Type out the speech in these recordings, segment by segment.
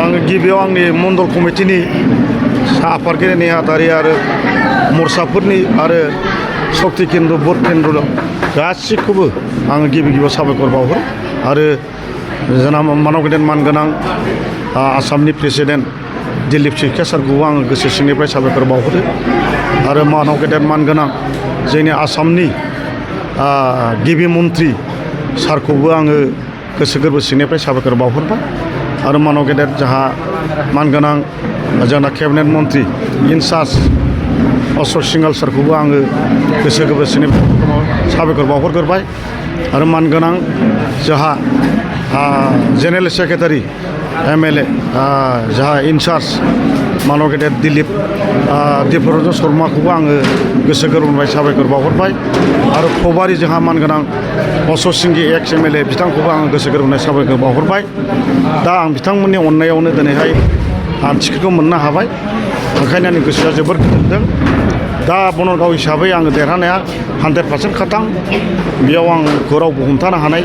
आं गिबियाव आंनि मण्डल कमिटिनि आफादगिरि नेहाथारि आरो मर्साफोरनि आरो शक्ति केन्द्र भट केन्द्र गासिखौबो आङो गिबियाव साबायखर बावहरो आरो जोंना मानव गेदेर मानगोनां आसामनि प्रेसिडेन्ट दिलीप शिक्षा सारखौबो आङो गोसो सिंनिफ्राय साबायखर बावहरो आरो मानव गेदेर मानगोनां जोंनि आसामनि गिबि मन्त्रि सारखौबो आङो गोसो गोरबो सिंनिफ्राय साबायखर बावहरबाय आरो मानव गेदेर जोंहा मानगोनां जोंना केबिनेट मन्त्रि इनचार्ज अशोक सिंघाल सारखौबो आङो गोसो गोरबो सिंनिफ्राय साबायखर बावहरग्रोबाय आरो मानगोनां जोंहा जेनेरेल सेक्रेटारि MLA जोंहा इनचार्ज मानव गेदेर दिपरन्जन शर्माखौबो आङो गोसो गोरबोनिफ्राय साबायखर बावहरबाय आरो खबारि जोंहा मानगोनां अशोक सिंघि एक्स MLA बिथांखौबो आङो गोसो गोरबोनिफ्राय साबायखर बावहरबाय दा आं बिथांमोननि अननायावनो दिनैहाय आं टिकेटखौ मोननो हाबाय ओंखायनो आंनि गोसोआ जोबोर गोजोनदों दा बनरगाव हिसाबै आङो देरहानाया 100% खाथां बेयाव आंखौ रावबो हमथानो हानाय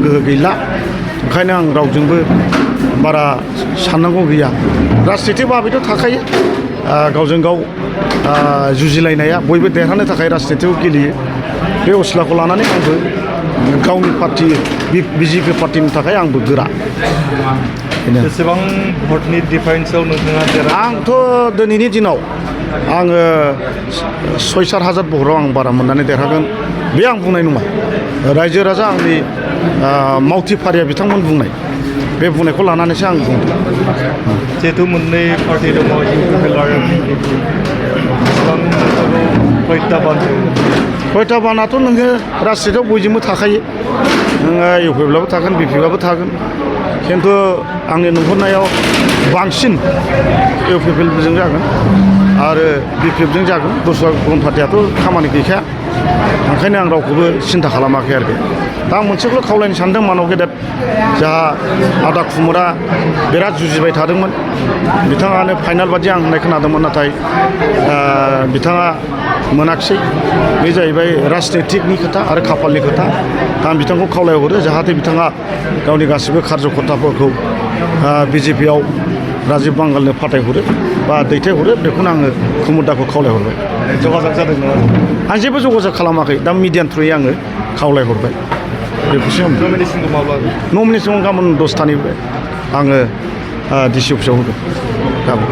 गोहो गैला ओंखायनो आं रावजोंबो बारा साननांगौ गैया राजनिति भाबैथ' थाखायो गावजों गाव जुजिलायनाया बयबो देरहानो थाखाय राजनितियाव गेलेयो बे असिलाखौ लानानै आंबो गावनि पार्टि BJP पार्टिनि थाखाय आंबो गोरा बेसेबां भटनि डिफारेन्सआव नोंथाङा आंथ' दिनैनि दिनाव आङो 6-7 हाजार भटआव आं बारा मोननानै देरहागोन बे आं बुंनाय नङा रायजो राजा आंनि मावथि फारिया बिथांमोन बुंनाय बे बुंनायखौ लानानैसो आं बुंदों जिहेतु मोननै पार्टि दङ UPPL आरो प्रत्याबानाथ' नोङो राजनितियाव बयजोंबो थाखायो नोङो UPPLआबो थागोन BJPआबो थागोन खिन्थु आंनि नुहुरनायाव बांसिन UPPLजों जागोन आरो BJPजों जागोन दस्रा गुबुन पार्टियाथ' खामानि गैखाया ओंखायनो आं रावखौबो सिन्था खालामाखै आरोखि दा आं मोनसेखौल' खावलायनो सानदों मानव गेदेर जोंहा आदा खुमरा बिराद जुजिबाय थादोंमोन बिथाङानो फाइनाल बादि आं होननाय खोनादोंमोन नाथाय बिथाङा मोनाखिसै बे जाहैबाय राजनितिकनि खोथा आरो खाफालनि खोथा दा आं बिथांखौ खावलायहरो जाहाथे बिथाङा गावनि गासिबो कार्यकर्ताफोरखौ BJPआव राजीब बांगालनो फाथायहरो बा दैथायहरो बेखौनो आङो खुमुदाखौ खावलायहरबाय जगाजग जादों नामा आं जेबो जगाजग खालामाखै दा मिडियानि थ्रुयै आङो खावलायहरबाय बेखौसो नमिनेसनखौ गाबोन 10थानिफ्राय आङो DC अफिसाव होगोन गाबोन